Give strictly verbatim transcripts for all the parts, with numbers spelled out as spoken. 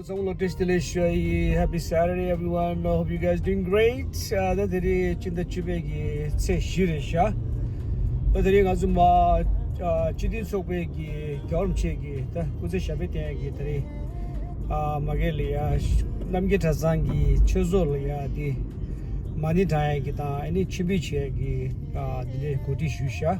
བསམ་བློ་བཀྲ་ཤིས་བདེ་ལེགས་ཞུ་ཡ་ཡིན། Happy Saturday, everyone. I hope you guys doing great. ཨ། ད་དེ་རིང་ཕྱི་ཟླ་བཅུ་པའི་གི་ཚེས་བཞི་རེད་ཤག་ད་དེ་རིང་ང་ཚོ་མ་ཨ། སྤྱི་མཐུན་ཚོགས་པའི་གི་རྒྱལ་བ་རིན་པོ་ཆེ་གི་ད་སྐུ་ཚེ་ཞབས་པད་བརྟན་ཡ་གི་ད་རིང་ཨ། མ་གི་ལ་ཡ་རྣམ་རྒྱལ་གྲྭ་ཚང་གི་ཆོས་ཚོགས་ལ་ཡ་དེ་མ་ཎི་བགྲང་ཡ་གི་དང་ཨ་ནི་མཆོད་འབུལ་བྱེད་ཡ་གི་ཨ། དེ་འདྲའི་གོ་སྒྲིག་ཞུས་ཤག་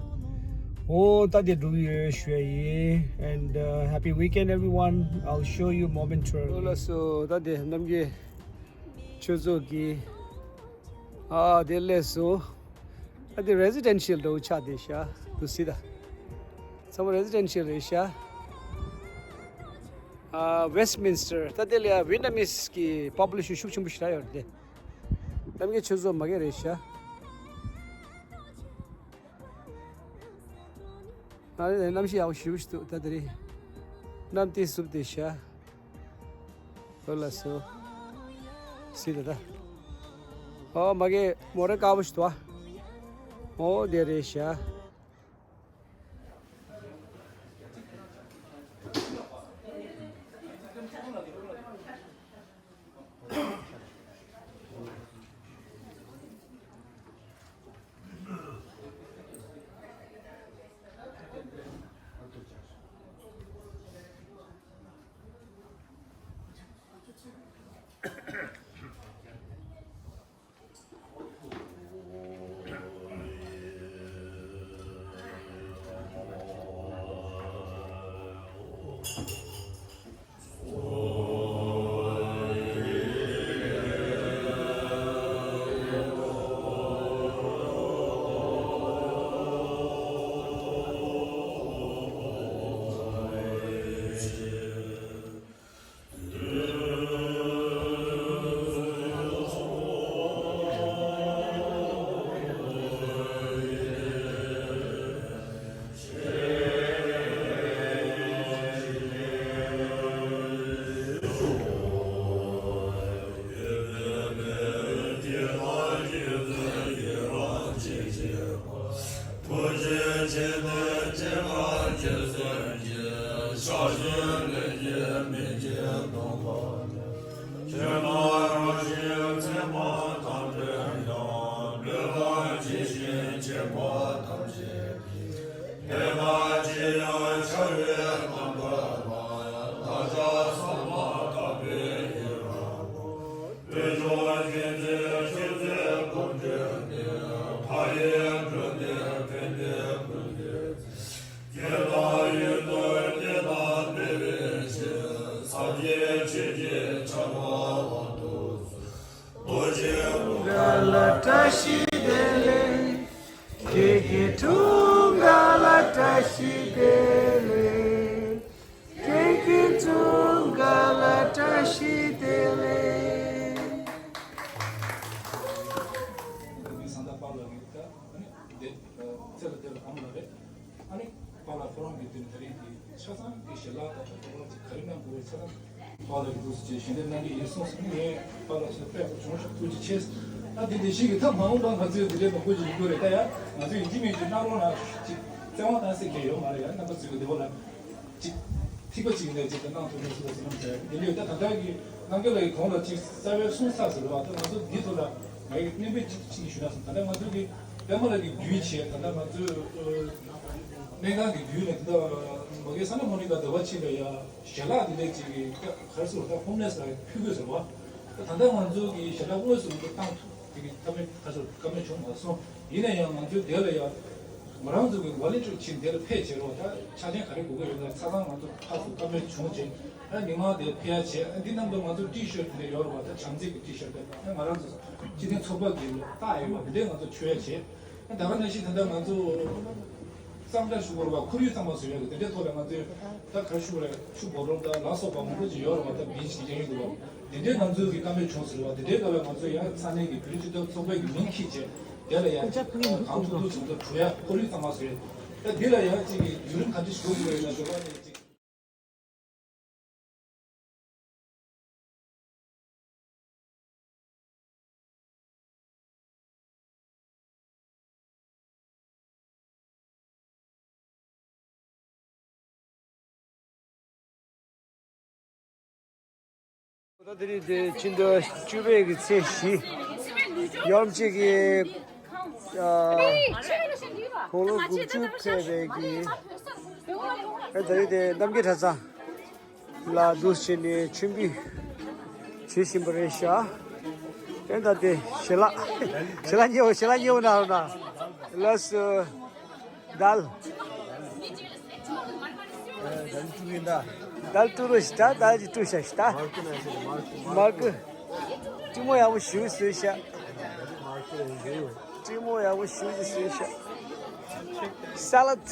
འོ། ད་དེ་འགྲོ་གི་ཡོད་ཞུ་ཡ་ཡིན། And uh, happy weekend, everyone. I'll show you momentarily. ལགས་སོ། ད་དེ་རྣམ་རྒྱལ་ཆོས་ཚོགས་ཀྱི་ཨ། དེ་སླེབས་སོང་། ཨ། དེ་རེ་སི་ཌེན་ཤལ་འདྲ་བོ་ཆགས་བསྡད་ཤག་འདུག་སེ་ད། ཚང་མ་རེ་སི་ཌེན་ཤལ་རེད་ཤག་ཨ། ཝེ་སི་མིན་སི་ཊར། ད་དེ་ལ་ཡ་ཝི་ཡེ་ནམ་མི་སི་གི་པོ་པུ་ལེ་ཤན་ཤུགས་ཆེན་པོ་ཞེ་དྲག་ཡོད་རེད་དེ། རྣམ་རྒྱལ་ཆོས་ཚོགས་མ་གི་རེད་ཤག་ཨ། གནམ་གཤིས་ཡག་པོ་ཞེ་པོ་ཞིག་འདུག་ད་དེ་རིང་གནམ་ཏོག་ཙམ་བསུབས་བསྡད་ཤག་འོ། ལགས་སོ། སེ་ད་ད། ཨོ། མ་གི་མོ་ཊ་དཀར་པོ་ཞིག་འདུག་ཨ། འོ། དེ་རེད་ཤག་ཨ་ནི་ཚེ་ལ་དེ་ལ་ཨ་མ་ལགས་རེད། ཨ་ནི་པཱ་ལགས་ཁོ་རང་གི་དུས་ནས་ད་རེས་ཀྱི་ཆ་ཚང་གི་ཞལ་ལག་དང་ད་ལྟ་ཅིག་ག་རེ་གནང་དགོས་རེད། ཆ་ཚང་པཱ་ལགས་ཀྱི་འདུག་སེ་ཞལ་འདེབས་གནང་གི་ཡིན་གསུངས་སོང་། ངས་པཱ་ལགས་ཚོ་དཔེ་བྱུང་ཤག་ཐུགས་རྗེ་ཆེ། ཨ་འདི་འདི་ཞིག་གི་ཐབས་མ་འོངས་པ་ང་ཚོས་འདི་འདྲའི་མང་པོ་ཞིག་ཡོང་གི་རེད། ད་ཡ་ང་ཚོས་ཡིན་གཅིག་མིན་གཅིག་གནང་རོགས་གནང་། ཅིག་བཙན་དབང་བཏང་སྲིད་མཁན་ཡོད་མ་རེད། ཡ་རྣམ་པ་ཚོས་གི་འདི་བོ་ལ། ཅིག་ཐིགས་པ་གཅིག་ནས་ཅིག་གནང་ཐུབ་མེད་སུ་ལ་ཟེར་ན་མ་ཟད། དེ་ལས་ད་ད་ལྟ་གི་རྣམ་རྒྱལ་ལགས་ཀྱིས་གོང་ལ་ཅིག་རྩ་བའི་གསུང་ཚགས་ཟེར་བ་ད་ང་ཚོ་འདི་ཐོག་ལ་ངའི་སྣོན་པ་ཅིག་ཅིག་ཞུ་ན་སོང་། ད་ལྟ་ང་ཚོ་གི་པདྨ་ལགས་ཀྱི་བརྒྱུད་བྱས། ད་ལྟ་ང་ཚོ་སྨན་ཁང་གི་བརྒྱུད་ནས་ད་ལྟ་མ་གི་སན་ཊ་མོ་ནི་ཀ་ཟླ་བ་ཕྱེད་ལ་ཡ་ཞལ་ལག་འདི་འདྲས་ཅིག་གི་ག་རེ་ཟེར་བ་ད་ཧོམ་ལེ་སི་ལ་ཕུལ་དགོས་ཟེར་བ། ད་ལྟ་ང་ཚོ་གི་ཞལ་ལག་དངོས་སུ་ང་ཚོ་བཏང་ཐུབ། དེ་གི་ཐབས་མེད་ཁ་ཤོར་ཀ་མེད་བྱུང་མ་སོང་། ཡིན་ན་ཡང་ང་ཚོའི་དེ་ལ་ཡང་ང་རང་ཚོ་གི་ཝོ་ལན་ཊི་ཡར་ཕྱིན་དེ་ལ་ཕེབས་བྱས་རོགས། ད་ཆ་རྐྱེན་ག་རེ་དགོས་ཀྱི་ཡོད་ན་ཆ་ཚང་ང་ཚོ་ཕར་ཚུར་ཀ་མེད་བྱུང་བྱས། ཨ་མི་མང་དེ་ཕེབས་ཡ་བྱས། ཨ་འདི་རྣམས་དང་ང་ཚོ་ཊི་ཤར་ཊི་དེ་འདྲ་ཡོད་རེད་བ། ད་བྱམས་བརྩེ་གི་ཊི་ཤར་ཊི་དེ་ཨ་ང་རང་ཚོ་སྤྱི་མཐུན་ཚོགས་པ་གི་རྟགས་ཡོད་བ། དེ་འདྲས་ང་ཚོ་མཆོད་ཡ་བྱས། ཨ་ད་ག་ནང་བཞིན་ད་ལྟ་ང་ཚོ་གཙང་སྦྲ་ཞུ་དགོས་རེད་བ། ཁོར་ཡུག་གཙང་མ་བཟོ་ཡ་གི་དེ་འདྲས་ཐོག་ལ་ང་ཚོས་ད་ག་རེ་ཞུ་དགོས་རེད། ཆུ་བོ་ལོག་ད་ལ་སོགས་པ་མང་པོ་ཅིག་ཡོད་རེད་བ། ད་བིཆ་གི་གཡས་གཡོན་དུ་བ། དེ་འདྲའི་ང་ཚོའི་གི་བཀའ་མོལ་བྱུང་ཟེར་བ། དེ་འདྲའི་སྐབས་ལ་ང་ཚོ་ཡང་ས་གནས་ཀྱི་བོད་རིགས་སྤྱི་མཐུན་ཚོགས་པའི་གི་མིང་འཁྱེར་བྱས། དེ་ལ་ཡང་གང་ཐུབ་ཐུབ་བྱུང་ཚོ་གྲོལ་ཡ། ཁོར་ཡུག་གཙང་མ་བཟོ་ཡ། ད་འདི་ལ་ཡང་གཅིག་གི་བརྒྱུད་རིམ་ག་འདྲ་ཞིག་འགྲོ་དགོས་ཡོད་ན་ཞོགས་པ་ནས་གཅིག་དེ་རིང་དེ་ཕྱི་ཟླ་བཅུ་པའི་གི་ཚེས་བཞི། ཡོམ་གཅིག་གི་ཨ་དགུང་ལོ་དགུ་བཅུ་ཕེབས་པའི་གི། ཨེ་དེ་རིང་དེ་རྣམ་རྒྱལ་གྲྭ་ཚང་ལ་འདུག་བྱས་ནས་མཆོད་འབུལ་བྱེད་བཞིན་པ་རེད་ཤག་ཨེ་ད་དེ་ཞལ་ལག་ཞལ་ལག་ཉེ་བོ་ཞལ་ལག་ཉེ་བོ་ན་རོ་ན། ལགས་སོ། དལ། དལ་ཏུ་རུ་ཤ་ད་དལ་གྱི་ཏུ་ཤ་ཤ་ད། མར་ཀུ། ཀྲི་མོ་ཡག་པོ་ཞུ་སུ་ཤ། ཀྲི་མོ་ཡག་པོ་ཞུ་སུ་ཤ། ས་ལད།